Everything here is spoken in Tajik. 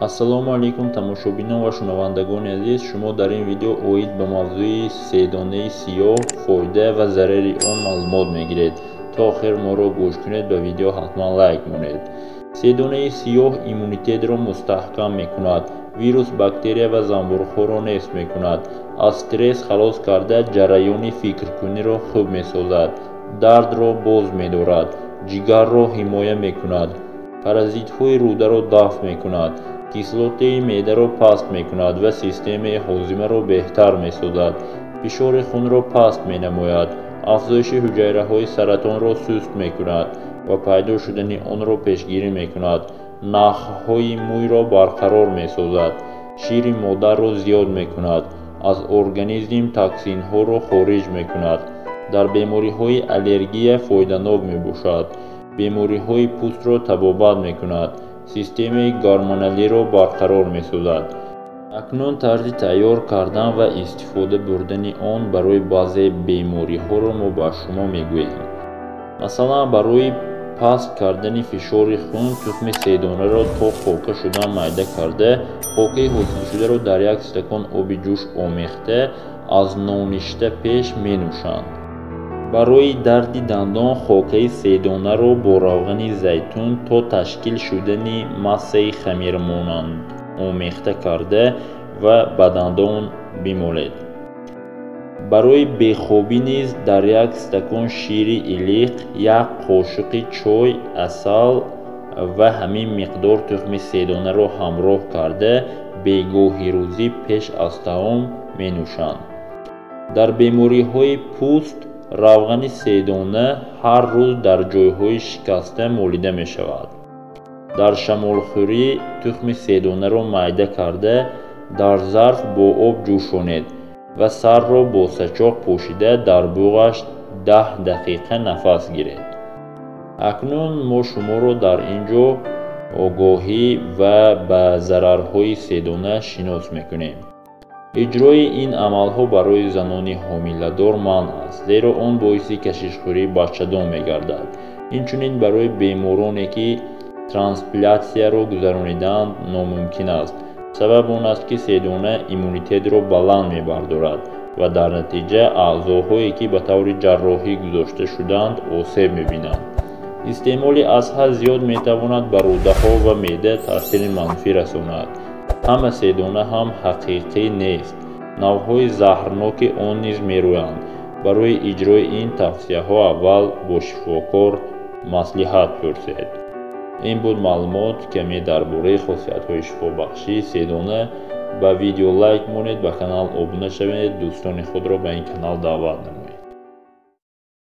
Ассалому алайкум, тамошобинон ва шунавандагони азиз. Шумо дар ин видео оид ба мавзӯи седонаи сиёҳ, фоида ва зарари он маълумот мегиред. То охир моро гӯш кунед, ба видео ҳатман лайк монед. Седонаи сиёҳ иммунитетро мустаҳкам мекунад, вирус, бактерия ва занбурғҳоро нест мекунад, аз стресс халос карда, ҷараёни фикркуниро хуб месозад, дардро боз медорад, ҷигарро ҳимоя мекунад, паразитҳои рӯдаро дафт мекунад, кислотаи меъдаро паст мекунад ва системаи ҳозимаро беҳтар месозад, фишори хунро паст менамояд, афзоиши ҳуҷайраҳои саратонро суст мекунад ва пайдо шудани онро пешгирӣ мекунад, нахҳои мӯйро барқарор месозад, шири модарро зиёд мекунад, аз организм токсинҳоро хориҷ мекунад, дар бемориҳои аллергия фоиданок мебошад, бемориҳои пӯстро табобат мекунад, системаи гормоналиро барқарор месозад. Акнун тарзи тайёр кардан ва истифода бурдани он барои баъзе бемориҳоро мо ба шумо мегӯем. Масалан, барои паст кардани фишори хун тухми седонаро то хока шудан майда карда, хокаи ҳосилшударо дар як стакон оби ҷӯш омехта аз ноништа пеш менӯшанд. Барои дарди дандон хокаи седонаро бо равғани зайтун то ташкил шудани массаи хамирмонанд омехта карда ва ба дандон бимолед. Барои бехобӣ низ дар як стакон шири илиқ, як қошуқи чой асал ва ҳамин миқдор тухми седонаро ҳамроҳ карда бегоҳи рӯзӣ пеш аз таом менӯшанд. Дар бемориҳои пӯст равғани седона ҳар рӯз дар ҷойҳои шикаста молида мешавад. Дар шамолхӯрӣ тухми седонаро майда карда дар зарф бо об ҷӯшонед ва сарро бо сачоқ пӯшида дар буғаш 10 дақиқа нафас гиред. Акнун мо шуморо дар ин ҷо огоҳӣ ва ба зарарҳои седона шинос мекунем. Иҷрои ин амалҳо барои занони ҳомиладор манъ аст, зеро он боиси кашишхӯрии бачадон мегардад. Инчунин барои бемороне, ки трансплантатсияро гузаронидаанд, номумкин аст. Сабаб он аст, ки седона иммунитетро баланд мебардорад ва дар натиҷа аъзоҳое, ки ба таври ҷарроҳӣ гузошта шудаанд, осеб мебинанд. Истеъмоли аз ҳад зиёд метавонад ба рӯдаҳо ва меъда таъсири манфӣ расонад. Ҳама седона ҳам ҳақиқӣ нест. Навъҳои заҳрноки он низ мерӯянд. Барои иҷрои ин тавсияҳо аввал бо шифокор маслиҳат пурсед. Ин буд маълумот каме дар бораи хосиятҳои шифобахшии седона. Ба видео лайк монед, ба канал обуна шавед, дӯстони худро ба ин канал даъват намоед.